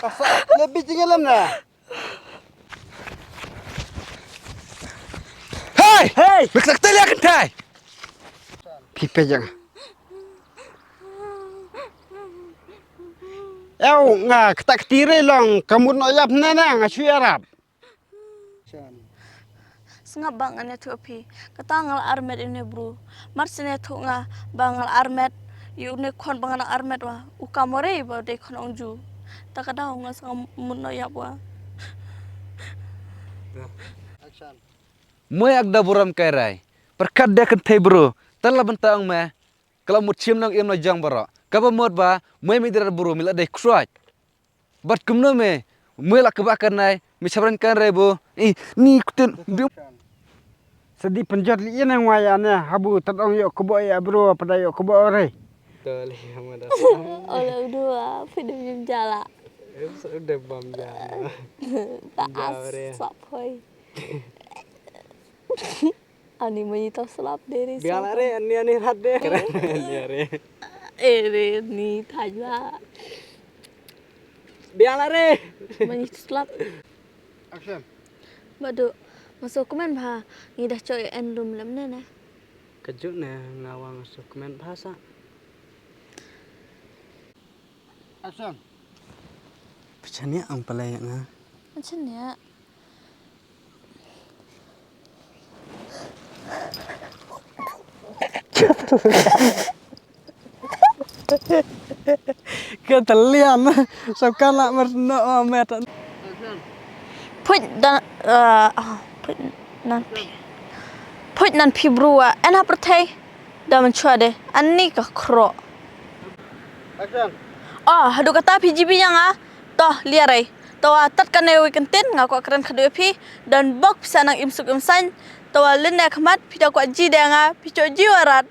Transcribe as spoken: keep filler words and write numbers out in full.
Sa le bi jingïalam na. Hey! Hey! Lek lek tele kan tai. Phi pejang. Ew, nga kata ktire long ka mut no yap na na nga shu yarap. Sngap ba ngan ïathuh phi. Kata nga la armet ïa une bru. Mar sne thuh nga ba nga la armet ïa une khon ba nga la armet wa. U ka more ba dei khon ong ju. Ta ka daw nga sngap mut no yap wa. Moi ak da buram kai rai. Perkat de kynthei bru. Tala bynta ong me. Kala mut chim nang im na jang baro. Kaba mut ba moi mi dra bru mi la dei kruaj. Bat kumno me, mui la kaba kan nai, mi chabran kan rai bo. Eh, ni kuten. Sadi penjot li ina ngwa ya ne, habu tad ong yok kebo ya bro, pada yok kebo rai. Tole ya mada. Ola udua, pidum yum jala. Em sudah bam jala. Tak as sap hoi. Ani mani tau slap deri. Biar are, ani ani rat deh. Biar are. Eh, re ni tajwa. Biar are. Mani slap. Action. Badu, masuk komen bha. Ngi dah choi en room lem ne ne. Kejut ne ngawang masuk komen bha sa. Action. Pachania ang palai nga. Pachania. Ka talian. Sokana merno met. Put dan, uh, put nan put nan pi brua. En ha perthei. Da man chwa de. Ani ka kro. Action. Oh, hadu kata P G B yang ah. Toh, liarai. Tawa tat kane wi kentin nga kwa kren khadu phi. Dan bok pisa nang imsuk imsain. Tawa lin ya khmat pita kwa ji de nga picho ji warat.